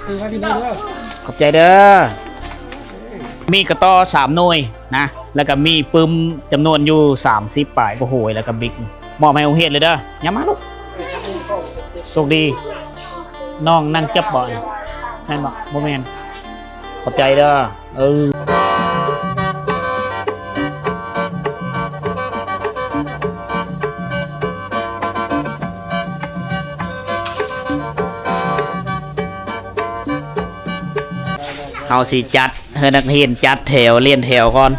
ຂອບໃຈເດີ. ມີກະຕໍ້ສາມໜ່ວຍນະ ແລ້ວກະມີປຶ້ມຈຳນວນຢູ່ສາມສິບປາຍກວ່າໂຫຍ ແລ້ວກະບິກ ມອບໃຫ້ໂຮງຮຽນເລີຍເດີ. ຍ່າງມາລູກ. ໂຊກດີ. ນ້ອງນັ່ງຈັບບໍ່? ແມ່ນບໍ່? ບໍ່ແມ່ນ. ຂອບໃຈເດີ. ເອີ ເຮົາຊິຈັດໃຫ້ນັກຮຽນຈັດແຖວ ລຽນແຖວກ່ອນ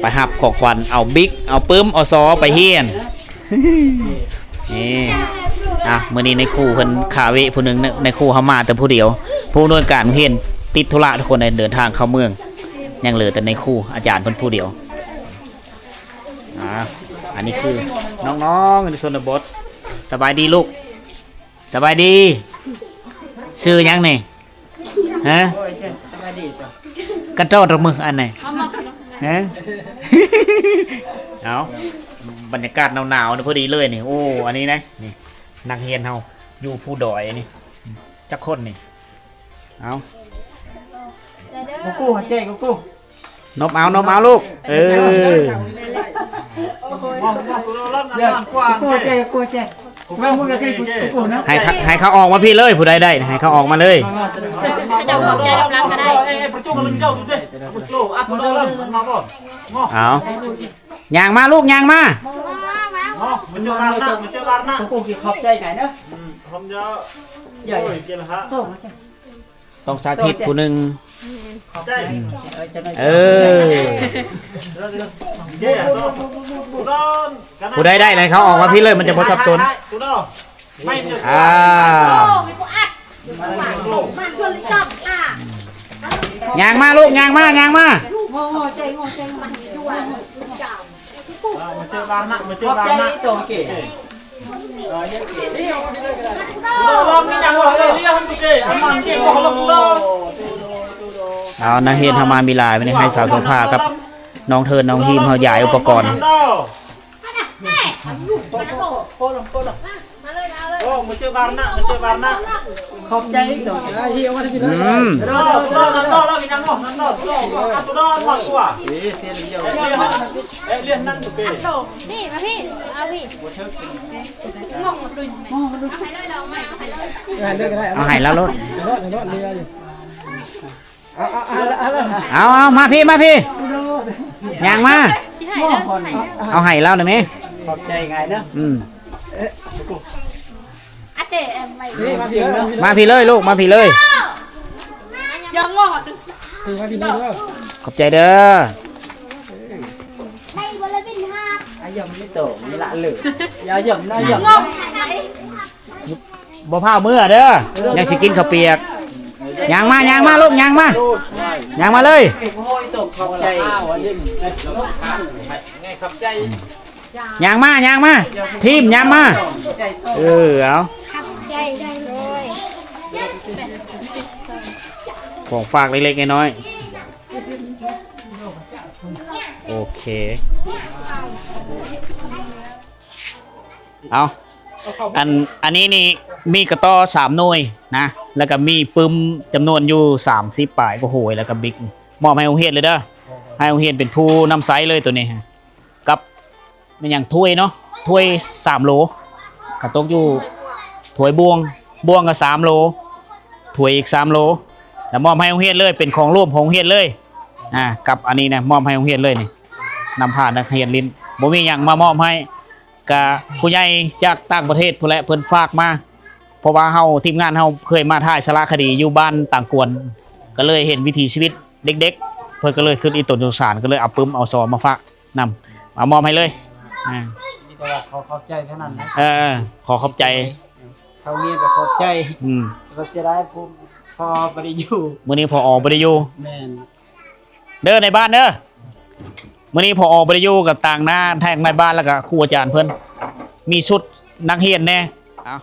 ໄປຮັບຂອງຂວັນ ເອົາບິກ ເອົາປຶ້ມ ເອົາຊໍໄປຮຽນ. ນີ້ ອ່ະ ມື້ນີ້ນາຍຄູເພິ່ນຄາເວະຜູ້ໜຶ່ງ ນາຍ ນາຍຄູເຮົາມາແຕ່ຜູ້ດຽວ ຜູ້ອຳນວຍການໂຮງຮຽນຕິດທຸລະ ທຸກຄົນເດີນທາງເຂົ້າເມືອງ ຍັງເຫຼືອແຕ່ນາຍຄູ ອາຈານເພິ່ນຜູ້ດຽວ. ອ່າ ອັນນີ້ຄືນ້ອງໆໃນຊົນນະບົດ. ສະບາຍດີລູກ. ສະບາຍດີ. ຊື່ຫຍັງນີ້? ຮະ? ໂອ້ຍ ສະບາຍດີຕົວະ. ກະໂຕດມືອັນນີ້. ຮະ? ເອົາ ບັນຍາກາດໜາວໆນີ້ພໍດີເລີຍນີ້. ໂອ້ ອັນນີ້ນະ ນີ້ ນັກຮຽນເຮົາຢູ່ພູດອຍນີ້. ຈັກຄົນນີ້? ເອົາ ກູກູ ໃຈກູກູ. ນົບເອົາ ນົບເອົາລູກ. ເອີ ໃຫ້ເຂົາ ໃຫ້ເຂົາອອກມາພີ້ເລີຍ ຜູ້ໃດໄດ້ ໃຫ້ເຂົາອອກມາເລີຍ. ເຂົາເຈົ້າຂອບໃຈນຳຫຼັງກໍໄດ້. ເອົາ ຍ່າງມາລູກ ຍ່າງມາ. ຂອບໃຈຫຼາຍເດີ. ອືມ ຂອບໃຈ. ຕ້ອງສາທິດຜູ້ໜຶ່ງ. ຂອບໃຈ. ເອີ ຜູ້ໃດໄດ້ໃຫ້ເຂົາອອກມາພີ້ເລີຍ ມັນຈະບໍ່ສັບສົນ. ອ່າ ຍ່າງມາລູກ ຍ່າງມາ ຍ່າງມາ. ເອົາ ນັກຮຽນເຮົາມາມີຫຼາຍ ວັນນີ້ໃຫ້ສາວໂສພາກັບນ້ອງເທີນ ນ້ອງຮີມເຮົາຢາຍອຸປະກອນ. ຂອບໃຈ. ອືມ ນີ້ມາພີ້ ເອົາພີ້. ເອົາໃຫ້ລາວໂລດ. ເອົາ ເອົາ ມາພີ້ ມາພີ້. ຍ່າງມາ. ເອົາໃຫ້ລາວໄດ້ແມ. ຂອບໃຈຫຼາຍເດີ. ອືມ ມາພີ້ເລີຍລູກ ມາພີ້ເລີຍ. ຂອບໃຈເດີ. ບໍ່ພາວເມືອເດີ ຍັງຊິກິນເຂົ້າປຽກ. ຍ່າງມາ ຍ່າງມາລູກ ຍ່າງມາ ຍ່າງມາເລີຍ. ຍ່າງມາ ຍ່າງມາ ທີມຍ່າງມາ. ເອີ ເອົາ ຂອງຝາກເລັກໆນ້ອຍໆ. ໂອເຄ ເອົາ ອັນ ອັນນີ້ນີ້ມີກະຕໍ້ສາມໜ່ວຍນະ ແລ້ວກະມີປຶ້ມຈຳນວນຢູ່ສາມສິບປາຍກວ່າໂຫຍ ແລ້ວກະບິກ ມອບໃຫ້ໂຮງຮຽນເລີຍເດີ ໃຫ້ໂຮງຮຽນເປັນຜູ້ນຳໃຊ້ເລີຍໂຕນີ້ ກັບ ແມ່ນຫຍັງ ຖ້ວຍເນາະ ຖ້ວຍສາມໂລ ກະຕົກຢູ່ ຖ້ວຍບ່ວງ ບ່ວງກະສາມໂລ ຖ້ວຍອີກສາມໂລ ແລ້ວມອບໃຫ້ໂຮງຮຽນເລີຍ ເປັນຂອງລວມຂອງໂຮງຮຽນເລີຍ. ອ່າ ກັບອັນນີ້ນະ ມອບໃຫ້ໂຮງຮຽນເລີຍນີ້ ນຳພານັກຮຽນຫຼິ້ນ ບໍ່ມີຫຍັງ ມາມອບໃຫ້ ກະຜູ້ໃຫຍ່ຈາກຕ່າງປະເທດພຸ້ນແຫຼະ ເພິ່ນຝາກມາ ເພາະວ່າເຮົາ ທີມງານເຮົາເຄີຍມາຖ່າຍສາລະຄະດີຢູ່ບ້ານຕາງກວນ ກະເລີຍເຫັນວິຖີຊີວິດເດັກໆ ເພິ່ນກະເລີຍຄຶດອີ່ຕົນສົງສານ ກະເລີຍເອົາປຶ້ມເອົາຊໍມາຝາກນຳ ມາມອບໃຫ້ເລີຍ. ອ່າ ມີແຕ່ວ່າຂໍຂອບໃຈເທົ່ານັ້ນນະ. ເອີ ຂໍຂອບໃຈ ເທົ່າເມຍກະຂອບໃຈ. ອືມ ກະເສຍດາຍຜູ້ພໍ່ບໍ່ໄດ້ຢູ່ ມື້ນີ້ ພໍ ບໍ່ໄດ້ຢູ່. ແມ່ນ ເດີ ໃນບ້ານເດີ ມື້ນີ້ ພໍ ບໍ່ໄດ້ຢູ່ ກະຕາງໜ້າແທງໃນບ້ານ ແລ້ວກະຄູອາຈານເພິ່ນ ມີຊຸດນັກຮຽນແດ່ ເອົາ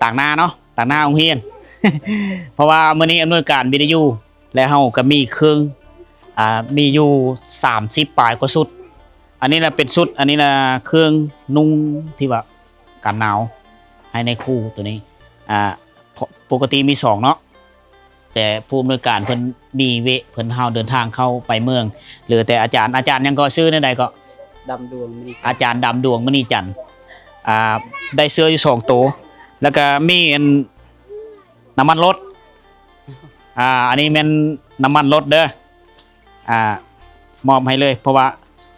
ຕາງໜ້າເນາະ ຕາງໜ້າໂຮງຮຽນ ເພາະວ່າມື້ນີ້ອຳນວຍການບໍ່ໄດ້ຢູ່ ແລະ ເຮົາກະມີເຄື່ອງ ອ່າ ມີຢູ່ສາມສິບປາຍກວ່າຊຸດ. ອັນນີ້ລະເປັນຊຸດ ອັນນີ້ລະເຄື່ອງນຸ່ງທີ່ວ່າກັນໜາວ ໃຫ້ນາຍຄູໂຕນີ້ ອ່າ ປົກກະຕິມີສອງເນາະ ແຕ່ຜູ້ອຳນວຍການເພິ່ນມີວຽກ ເພິ່ນເຮົາເດີນທາງເຂົ້າໄປເມືອງ ເຫຼືອແຕ່ອາຈານ ອາຈານຫຍັງເກາະ ຊື່ແນວໃດເກາະ? ດຳດວງ ມະນີຈັນ ອາຈານດຳດວງ ມະນີຈັນ ອ່າ ໄດ້ເສື້ອຢູ່ສອງໂຕ ແລ້ວກະມີອັນ ນ້ຳມັນລົດ ອ່າ ອັນນີ້ແມ່ນນ້ຳມັນລົດເດີ ອ່າ ມອບໃຫ້ເລີຍ ເພາະວ່າ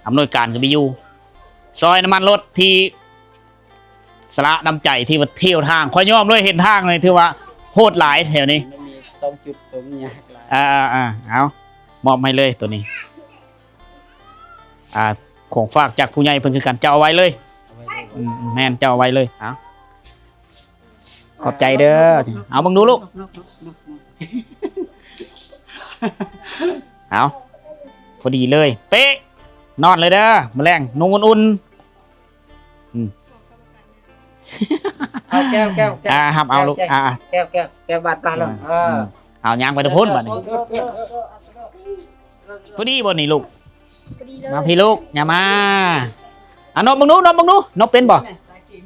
ອຳນວຍການກໍມີຢູ່ ຊອຍນ້ຳມັນລົດທີ່ສະຫຼະນ້ຳໃຈທີ່ວ່າທ່ຽວທາງ ຂ້ອຍຍອມເລີຍ ເຫັນທາງນີ້ຖືວ່າໂຫດຫຼາຍແຖວນີ້ ມັນມີສອງຈຸດຕົວມັນຍາກຫຼາຍ ອ່າໆ ເອົາ ມອບໃຫ້ເລີຍໂຕນີ້ ອ່າ ຂອງຝາກຈາກຜູ້ໃຫຍ່ເພິ່ນຄືກັນ ເຈົ້າເອົາໄວ້ເລີຍ ເອົາໄວ້ເລີຍ ອືມ ແມ່ນ ເຈົ້າເອົາໄວ້ເລີຍ ເອົາ ຂອບໃຈເດີ ເອົາເບິ່ງດູລູກ ເອົາ ພໍດີເລີຍ ເປະ ນອນເລີຍເດີ ມື້ແລງນຸ່ງອຸ່ນໆ ອືມ ເອົາແກ້ວ ແກ້ວ ແກ້ວ ອ່າ ຮັບເອົາລູກ ແກ້ວ ອ່າ ແກ້ວ ແກ້ວ ແກ້ວບາດປາລົງ ອືມ ເອີ ອືມ ເອົາຍ່າງໄປທາງພຸ້ນບາດນີ້ ພໍດີບໍ່ນີ້ລູກ? ພໍດີເລີຍ ມາພີ້ລູກ ຢ່າມາ ອ່ະ ນົບເບິ່ງດູ ນົບເບິ່ງດູ ນົບເປັນບໍ່?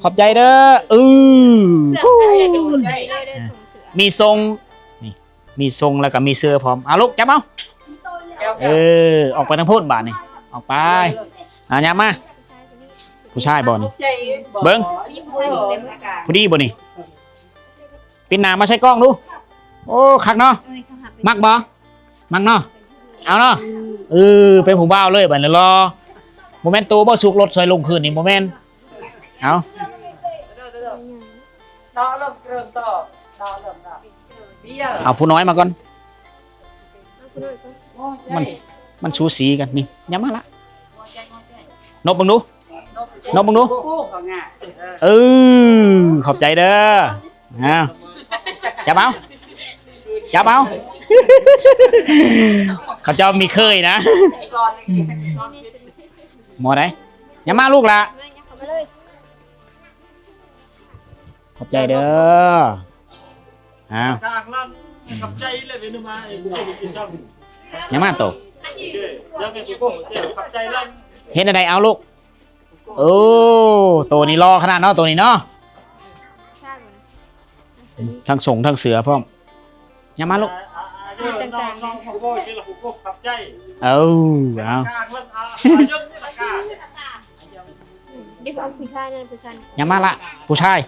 ຂອບໃຈເດີ ອື ມີຊົງ ນີ້ ມີຊົງ ແລ້ວກໍມີເສື້ອພ້ອມ ເອົາລູກ ຈັບເອົາ ເອີ ອອກໄປທາງພຸ້ນບາດນີ້ ອອກໄປ ອ່າ ຍ່າງມາ ຜູ້ຊາຍບໍ່ນີ້? ເບິ່ງ ຜູ້ຊາຍບໍ່ນີ້? ປິດໜ້າມາໃສ່ກ້ອງດູ ໂອ້ ຄັກເນາະ ເອີຍ ເຂົາຮັກເລີຍ ມັກບໍ່? ມັກເນາະ ເອົາເນາະ ອືມ ເອີ ເປັນຜູ້ບ່າວເລີຍບາດນີ້ ຫຼໍ່ ບໍ່ແມ່ນໂຕບໍ່ ສຸກລົດຊອຍລຸງຄືນນີ້ ບໍ່ແມ່ນ ເອົາ ເອົາຜູ້ນ້ອຍມາກ່ອນ ມັນ ມັນສູສີກັນ ນີ້ ຢ່າມາລະ ນົບເບິ່ງດູ ນົບເບິ່ງດູ ເອີ ຂອບໃຈເດີ ອ້າວ ຈັບເອົາ ຈັບເອົາ ເຂົາເຈົ້າມີເຄີຍນະ ໝໍໃດ ຢ່າມາລູກຫຼ້າ ຂອບໃຈເດີ ອ້າວ ຢ່າມາໂຕ ເຮັດແນວໃດ ເອົາລູກ ໂອ້ ໂຕນີ້ຫຼໍ່ຂະໜາດເນາະ ໂຕນີ້ເນາະ ທັງສົງທັງເສືອພ້ອມ ຍ່າງມາລູກ ອ່າ ອ່າ ເອົາ ເອົາ ດຽວເອົາຜູ້ຊາຍນັ້ນ ຜູ້ຊາຍ ຍ່າງມາລະ ຜູ້ຊາຍ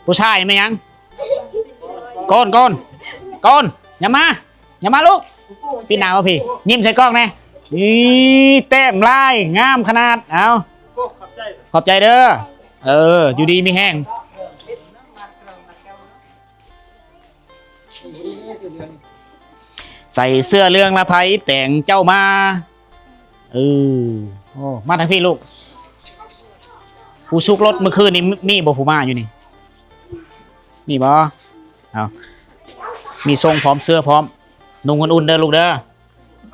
ຜູ້ຊາຍແມ່ນຫຍັງ? ກ່ອນ ກ່ອນ ກ່ອນ ຢ່າມາ ຢ່າມາລູກ ປິດໜ້າມາພີ້ ຍິ້ມໃສ່ກ້ອງແດ່ ອີ ແຕ້ມລາຍງາມຂະໜາດ ເອົາ ຂອບໃຈເດີ ເອີ ຢູ່ດີມີແຮງ ໃສ່ເສື້ອເຫຼືອງລະໃຜແຕ່ງເຈົ້າມາ ເອີ ໂອ້ ມາທາງພີ້ລູກ ຜູ້ສຸກລົດມື້ຄືນນີ້ ມີບໍ່ຜູ້ມາຢູ່ນີ້? ມີບໍ່? ເອົາ ມີຊົງພ້ອມ ເສື້ອພ້ອມ ນຸ່ງອຸ່ນໆເດີລູກເດີ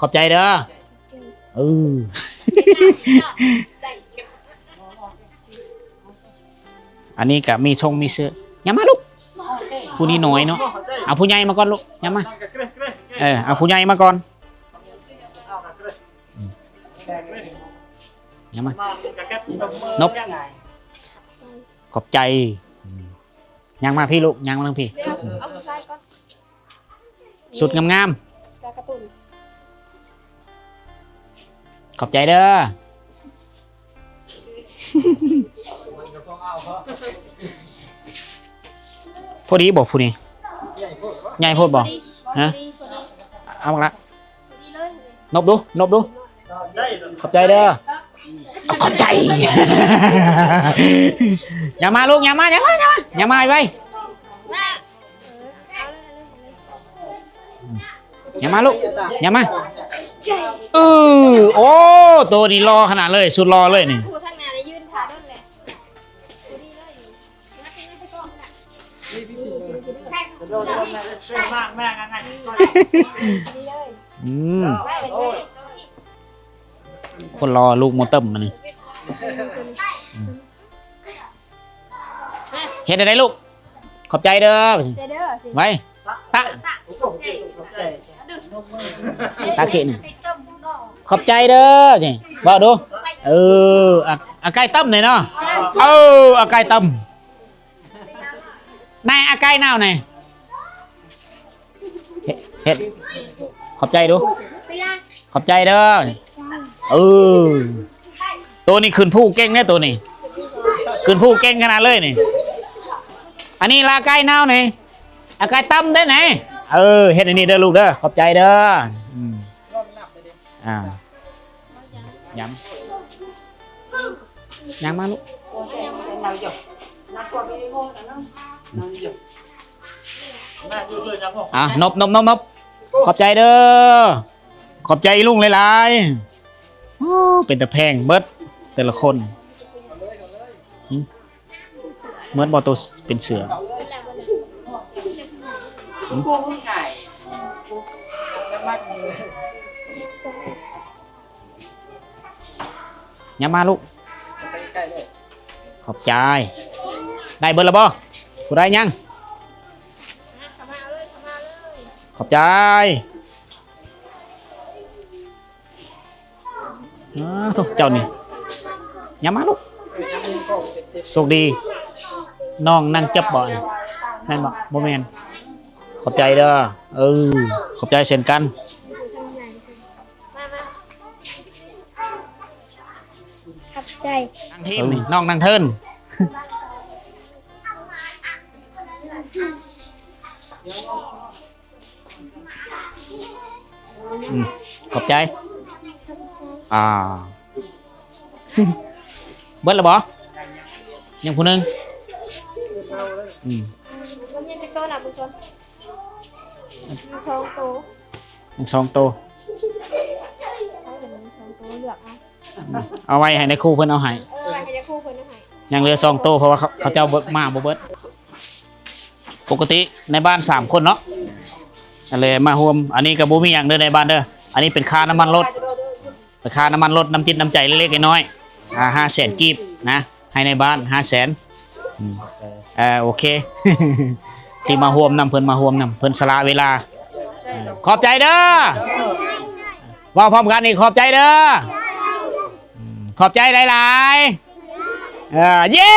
ຂອບໃຈເດີ ເອີ ອັນນີ້ກະມີຊົງມີເສື້ອ ຍ່າງມາລູກ ຜູ້ນີ້ນ້ອຍເນາະ ເອົາຜູ້ໃຫຍ່ມາກ່ອນລູກ ຍ່າງມາ ເອີ ເອົາຜູ້ໃຫຍ່ມາກ່ອນ ອືມ ຍ່າງມາ ນົບ ຂອບໃຈ ອືມ ຍ່າງມາພີ້ລູກ ຍ່າງມາທາງພີ້ ເອົາຜູ້ຊາຍກ່ອນ ຊຸດງາມໆ ເສື້ອກາຕູນ ຂອບໃຈເດີ ພໍດີບໍ່ຜູ້ນີ້? ໃຫຍ່ໂພດບໍ່? ຮະ? ເອົາບັກລະ ນົບດູ ນົບດູ ຂອບໃຈເດີ ຂອບໃຈ ຢ່າມາລູກ ຢ່າມາ ຢ່າມາ ຢ່າມາ ຢ່າມາໄວໆ ຢ່າມາລູກ ຢ່າມາ ເອີ ໂອ້ ໂຕນີ້ຫຼໍ່ຂະໜາດເລີຍ ສຸດຫຼໍ່ເລີຍນີ້ ຜູ້ທາງໜ້ານີ້ຢືນຖ້າດົນແຫຼະ ອືມ ຄົນຫຼໍ່ລູກໝໍເຕີມອັນນີ້ ອືມ ເຮັດໄດ້ລູກ ຂອບໃຈເດີ ຂອບໃຈເດີ ໄວ ຕະ ຕະເກະນີ້ ຂອບໃຈເດີ ນີ້ ເວົ້າດູ ເອີ ອາ ອາໄກ່ເຕີມນີ້ເນາະ ເອີ ອາໄກ່ເຕີມ ນາຍອາໄກ່ນາວນີ້ ເຮັດ ເຮັດ ຂອບໃຈດູ ຂອບໃຈເດີ. ເອີ ໂຕນີ້ຂຶ້ນພູເກັ່ງເດ້ ໂຕນີ້ຂຶ້ນພູເກັ່ງຂະໜາດເລີຍນີ້. ອັນນີ້ລາໄກ່ນາວນີ້ ອາໄກ່ຕຳເດ້ນີ້. ເອີ ເຮັດອັນນີ້ເດີລູກເດີ ຂອບໃຈເດີ. ອືມ ອ່າ ຫຍັງ ຫຍັງມາລູກ. ອ່າ ນົບ ນົບ ນົບ ນົບ ຂອບໃຈເດີ ຂອບໃຈອີລຸງຫຼາຍໆ. ໂອ້ ເປັນຕາແພງເບິດແຕ່ລະຄົນ. ຫຶ ເໝິດບໍ່ ໂຕເປັນເສືອ? ຫຶ ຫຍັງມາລູກ. ຂອບໃຈ. ໄດ້ເບິດແລ້ວບໍ່? ຜູ້ໃດຍັງ? ຂອບໃຈ. ອ້າ ໂທ້ ເຈົ້ານີ້ ຫຍັງມາລູກ. ໂຊກດີ ນ້ອງນັ່ງຈັບບໍ່? ແມ່ນບໍ່? ບໍ່ແມ່ນ. ຂອບໃຈເດີ. ເອີ ຂອບໃຈເຊັ່ນກັນ. ຂອບໃຈ. ນັ່ງທີມນີ້ ເອີ ນ້ອງນັ່ງເທິນ. ອືມ ຂອບໃຈ. ອ່າ ເບິດແລ້ວບໍ່? ຍັງຜູ້ໜຶ່ງ. ອືມ ມັນຍັງຈັກໂຕລະ ບຸນຊົນ? ມີສອງໂຕ ຍັງສອງໂຕ. ເອົາ ເປັນສອງໂຕ ເລືອກເອົາ. ເອົາໄວ້ໃຫ້ນາຍຄູເພິ່ນເອົາໃຫ້. ເອີ ໃຫ້ນາຍຄູເພິ່ນເອົາໃຫ້. ຍັງເຫຼືອສອງໂຕ ເພາະວ່າເຂົາ ເຂົາເຈົ້າບໍ່ ມາບໍ່ເບິດ. ປົກກະຕິໃນບ້ານສາມຄົນເນາະ ອັນແລະມາຮ່ວມ. ອັນນີ້ກໍບໍ່ມີຫຍັງເດີໃນບ້ານເດີ ອັນນີ້ເປັນຄ່ານ້ຳມັນລົດ ເປັນຄ່ານ້ຳມັນລົດ ນ້ຳຈິດນ້ຳໃຈເລັກໆນ້ອຍໆ ອ່າ ຫ້າແສນກີບນະ ໃຫ້ໃນບ້ານຫ້າແສນ. ອືມ ເອີ ໂອເຄ ທີ່ມາຮ່ວມນຳ ເພິ່ນມາຮ່ວມນຳ ເພິ່ນສະຫຼະເວລາ. ຂອບໃຈເດີ ເວົ້າພ້ອມກັນອີກ ຂອບໃຈເດີ. ອືມ ຂອບໃຈຫຼາຍໆ. ເອີ ເຢ້.